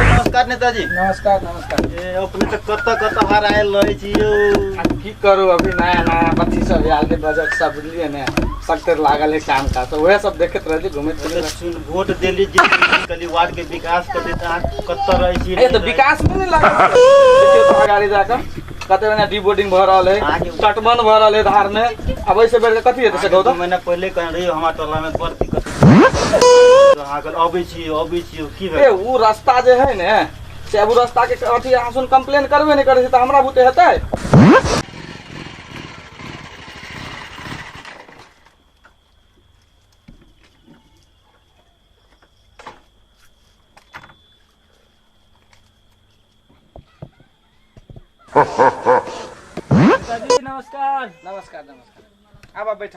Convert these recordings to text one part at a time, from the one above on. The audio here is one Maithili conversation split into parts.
नमस्कार नेताजी। नमस्कार नमस्कार। ए अपने तऽ कतऽ कतऽ हरायल रहै छी यौ। आ की करू, अभी नया नया अथी सब आयल है, बजट सब बुझलियै ने, सख्त लागल है काम काज, तऽ उएह सब देखैत रहै छी, घुमैत फिरैत। सुन वोट देली जे कहली वार्ड के विकास कर देते, अहाँ कतऽ रहै छी? ए तऽ विकास मे नहि लागल छै। देखियौ तऽ अगाड़ी जाकऽ कते महीना डिबोर्डिंग भऽ रहल है, तटबंध भऽ रहल है धार में। आब ओहिसँ बेर कथी हेतै से कहू दू तऽ। महीना पहिले कहने रहियो हमरा टोला में बड़ दिक्कत, अहाँ कहल अबै छी अबै छी, की ए भेल? उ रास्ता जे है ने से अब उ रास्ता के अथी अहाँ सुन कंप्लेन करबे नहि करै छै तऽ हमरा बुते हेतै? जी नमस्कार। नमस्कार नमस्कार, आब बैठ।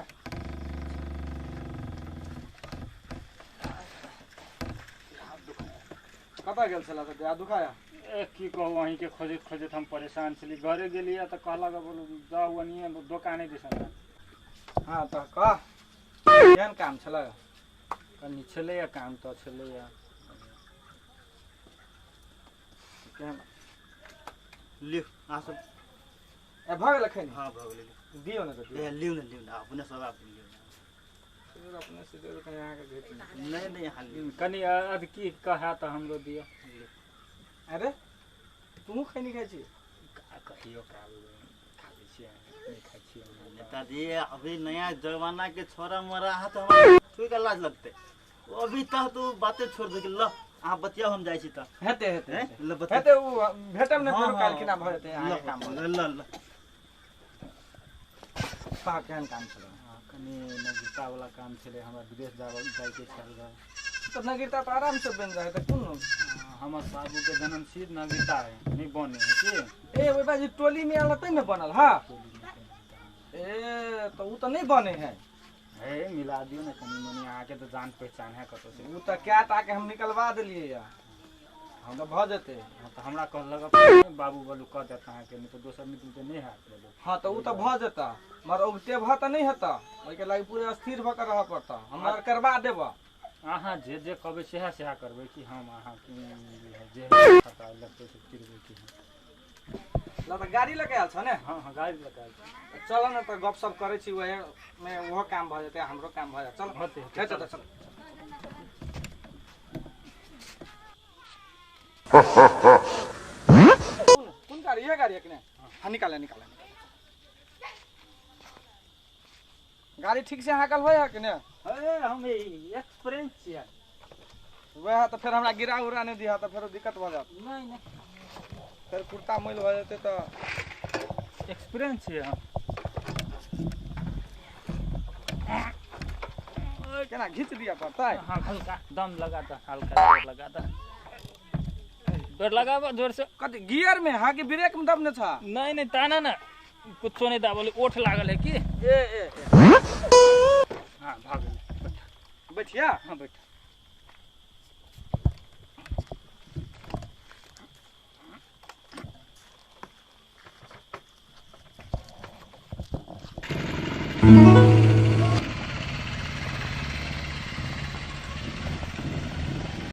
कतऽ गेल छलऽ तऽ देह दुखाया? ए की कहू, अहीँके खोजैत खोजैत हम परेशान छली। घरे गेलियै तऽ कहलक बोलू जाउ ओनिये दोकाने दिसन। हाँ तऽ कह, केहन काम छलै? कनि छलैए काम तऽ छलैए। केहन? लिउ अहाँ सब। ए भऽ गेल खैनी? हाँ भऽ गेलै। दियौ ने तऽ दियौ। ए लिउ ने लिउ ने, अपने सब आब लिउ ने। फेर अपने से देबै कनि अहाँके भेट नहि। नहि नहि, अहाँ लिउ। कनि अधकी कहए तऽ हमरो दिअ। अरे तू खैनी खाइ छी? कहियो काल खा लै छियै, नहि खाइ छियै। नेताजी अभी नया जमाना के छोरा मोरा अहाँ तऽ हमरा छुइ के लाज लगतै। अभी तक तू बाते छोड़ दे ल, अहाँ बतियाउ, हम जाइ छी तऽ। हेतै हेतै। हैं? ल बतियाउ। हेतै, उ भेटब ने हाँ, फेरो हाँ। काल्हि खिना भऽ जेतै अहाँके काम। ल ल ल। कह, केहन काम छलै? हँ, कनि नगीरतावला काम छलै, हमरा विदेश जाइके छल रहए। तऽ नगीरता तऽ आराम से बनि जाइ तऽ कोन? हमर बाबूके जन्म सीध नगीरता है, नहि बने है की। ए ओहि बाजी टोली में आयल तै ने बनल। हाँ ए तऽ उ तऽ नहि बने है। हे मिला दियौ ने कनि मनि, अहाँके तऽ जान पहचान है कतौ से। उ तऽ कए टा के हम निकलवा देलियै या, हम तऽ भऽ जेतै। हँ, तऽ हमरा कहलक बाबू बोलू कऽ देत अहाँके, नहि तऽ दोसर मित्र तऽ नहि हैत बोलू। हाँ तऽ उ तऽ भऽ जेतै, मगर उगते भऽ तऽ नहि हेतै, ओहिके लागि पूरे स्थिर भऽ कऽ रहऽ पड़तै। हम आर करबा देबऽ। अहाँ जे जे कहबै सएह सएह करबै कि हम अहाँके जे खाता लगतै से गिरबै कि हम। ल तऽ गाड़ी लऽ के आयल छ ने? हाँ हाँ, गाड़ी लऽ कऽ आयल छी। चल ने तऽ गप सप करै छी, वएह मे ओहो काम भऽ जेतै, हमरो काम भऽ जायत। चल। होतै होतै। हेतै तऽ चल। कोन कोन गाड़ी? ये गाड़ी है कि नहीं? हाँ निकाले निकाले। गाड़ी ठीक से हाँकल होइ है कि नहीं? अरे हम एक्सपीरियंस छियै। वएह तऽ फेर हमरा गिरा उरा नहि दिहऽ तऽ फेर दिक्कत भऽ जायत। नहि नहि। फेर कुर्ता मैल भऽ जेतै तऽ। एक्सपीरियंस छियै हम। केना घीच दिअ पड़तै? हाँ, हल्का दम लगा दऽ, हल्का जोर लगा दऽ, जोर लगाबऽ जोर से। कथी गियर में हाँ कि ब्रेक में दबने छ? नहीं नहीं, ताना ना कुछो नहीं दाबल, ओठ लागल है की। ए ए ए। हाँ भाग गेलै, बैठ। बैठिया। हाँ बैठ।